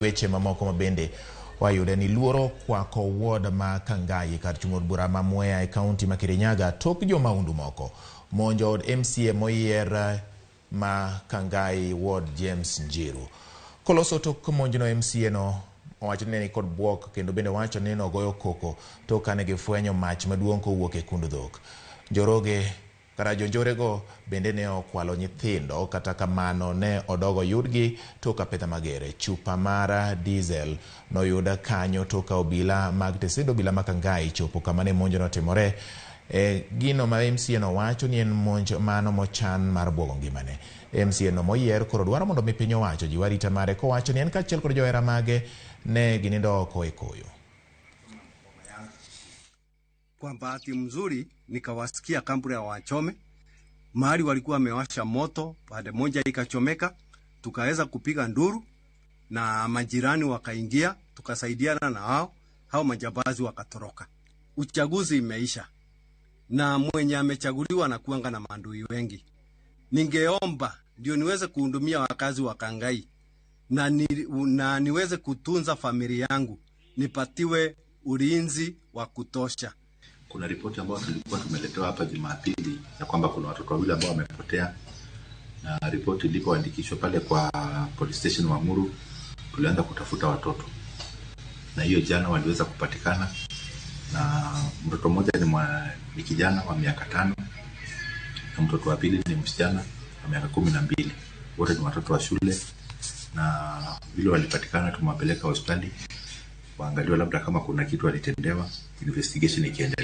Weche mamoko mabende wayude ni luoro kwako ward ma Kangai kar chung' od bura ma Mwea e kaunti ma Kirinyaga tok jomaundu moko monjo od MCA moyier ma Kangai ward James Njiru. Koloso tok monjno MCA no owacho ni ne nikod bwok kendo bende wacho ni nogoyo koko tok kane gifwenyo mach maduong' kowuok e kund dhok. Njoroge kata jonjorego bende ne okwalo nyithindo kata kamano ne odogo yudgi tok apedha mager. Chupa mar diesel noyud kanyo tok ka obila mag tesend obila ma Kangai chopo kama ne monjo notimore. E, gino ma MCA no wacho ni en monj mano mochan mar buogo ngimane. MCA no moyier koro dwaro mondo mi piny owacho jiw arita mare kowacho ni en kaachiel kod johera mage ne ginindo oko e koyo. Kwa bahati mzuri nikawasikia kabla ya wachome mahali walikuwa wamewasha moto, pande moja ikachomeka, tukaweza kupiga nduru na majirani wakaingia, tukasaidiana na hao hao majambazi wakatoroka. Uchaguzi imeisha na mwenye amechaguliwa na kuanga na maadui wengi. Ningeomba ndio niweze kuhudumia wakazi wa Kangai na niweze kutunza familia yangu, nipatiwe ulinzi wa kutosha. Kuna ripoti ambayo tulikuwa tumeletewa hapa Jumapili ya kwamba kuna watoto wawili ambao wamepotea, na ripoti ilipoandikishwa pale kwa police station Wang'uru, tulianza kutafuta watoto, na hiyo jana waliweza kupatikana, na mtoto mmoja ni kijana wa miaka 5 na mtoto wa pili ni msichana wa miaka 12. Wote ni watoto wa shule, na vile walipatikana tumewapeleka hospitali waangaliwe labda kama kuna kitu walitendewa, investigation ikiendelea.